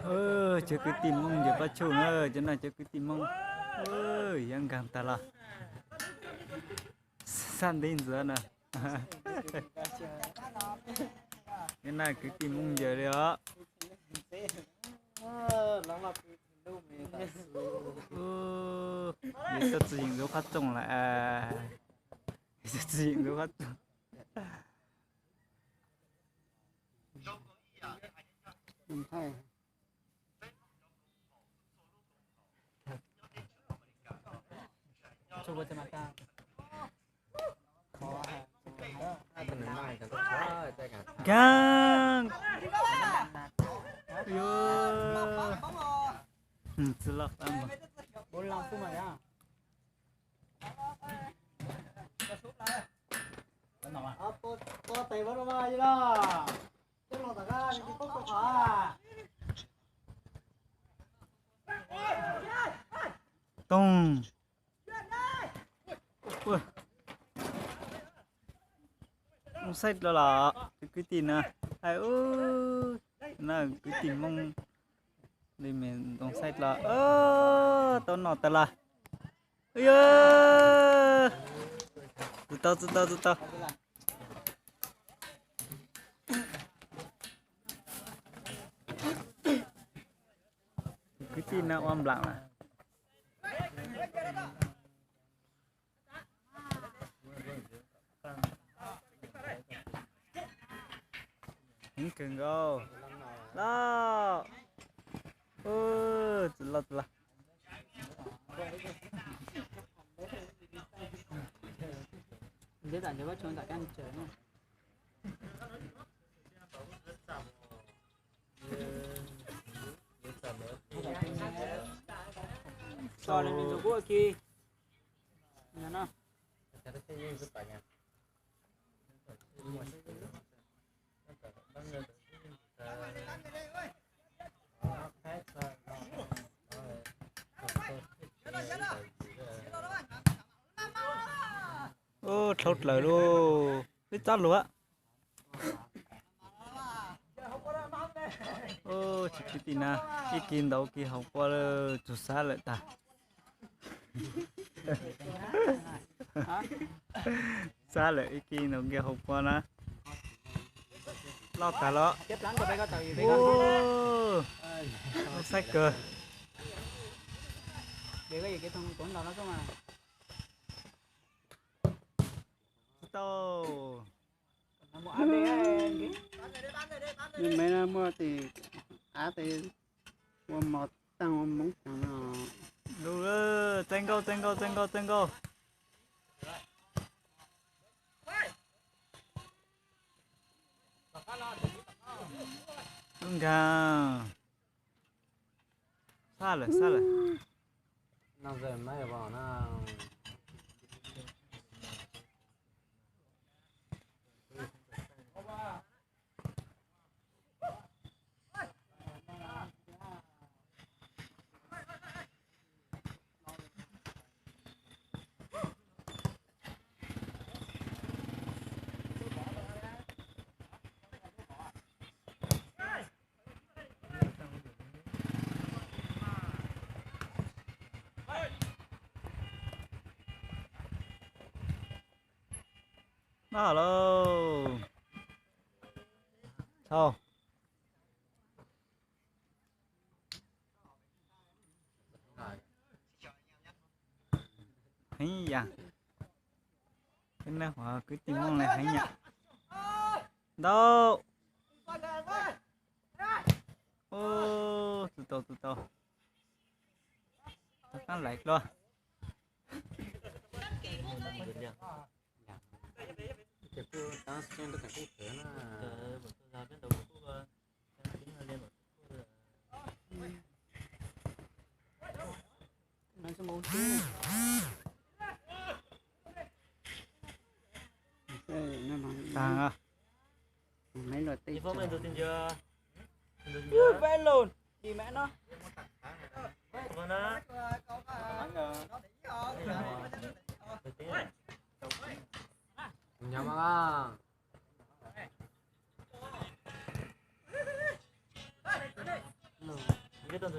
Cov kwv tij Hmoob ncawg Paj Tshuj na, cov no cov kwv tij Hmoob, yog nkaag tag los sab ntib ntxuav na. Cov no kwv tij Hmoob ncawg li os. Yog txawj tsis yeem lub qhov rooj lawm, txawj tsis yeem lub qhov rooj. Nkaag. Tsis loj. Toog. Ntoo xaij los los, kwv tij na, hais ub, na kwv tij Hmoob li me ntoo xaij los, tau noj tas los. Ub, tsis tau, tsis tau, tsis tau. Kwv tij no ua nplam na. Heev kawg nkaus. Loj. Ub, tsis loj, tsis loj. Ub, dhau dlawg lauj, peb txob luag. Tsis kwv tij na, ib kis ntaus kis haus pua lawm, tsuas sab lawm tag. Sab lawm, ib kis ntaus kis haus pua na. Loj tag los. Ub, saib kawg. Tsis tau. Mej no muaj tes av tes ua mov taag ua moob taag no. Txaij nkauj, txaij nkauj, txaij nkauj, txaij nkauj. Lub nkaag. Sab lawm, sab lawm. Noj lauj. Thaus. Heev yam. Peb nab huv kwv tij Hmoob ne heev yam. Ntau. Ub, tsis tau, tsis tau. Rov qab lais dlua. Taag. Nkag,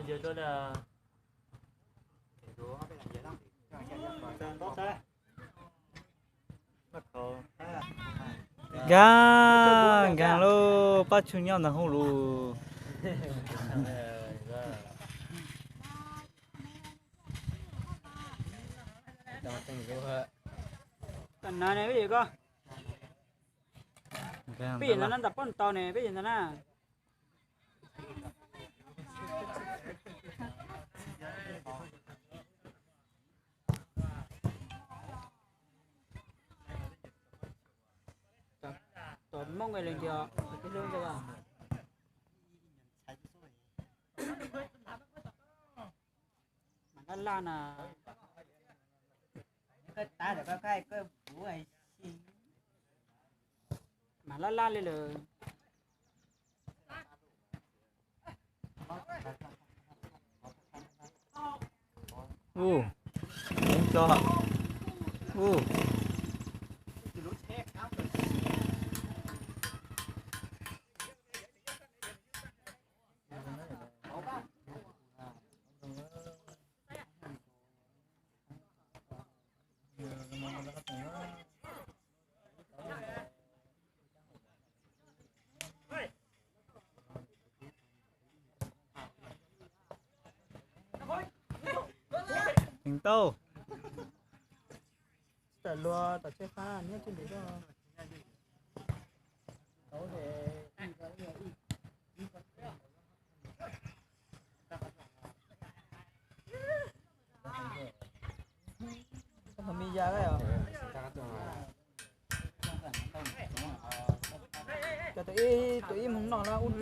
nkag lauj, pab tshwj nyob ntawm hauv lus. Peb yim ntawd na, ntab pob tau ne, peb yim ntawd na. Tom Moob leej twg? Mas laj laj na. Mas laj laj li lawm. Ub, ub, tso. Ub. Teev tau. Tawm luag tom tsheb fab nyob tsis ntev zog. Cov tus ib, tus ib moog noj lawm ub.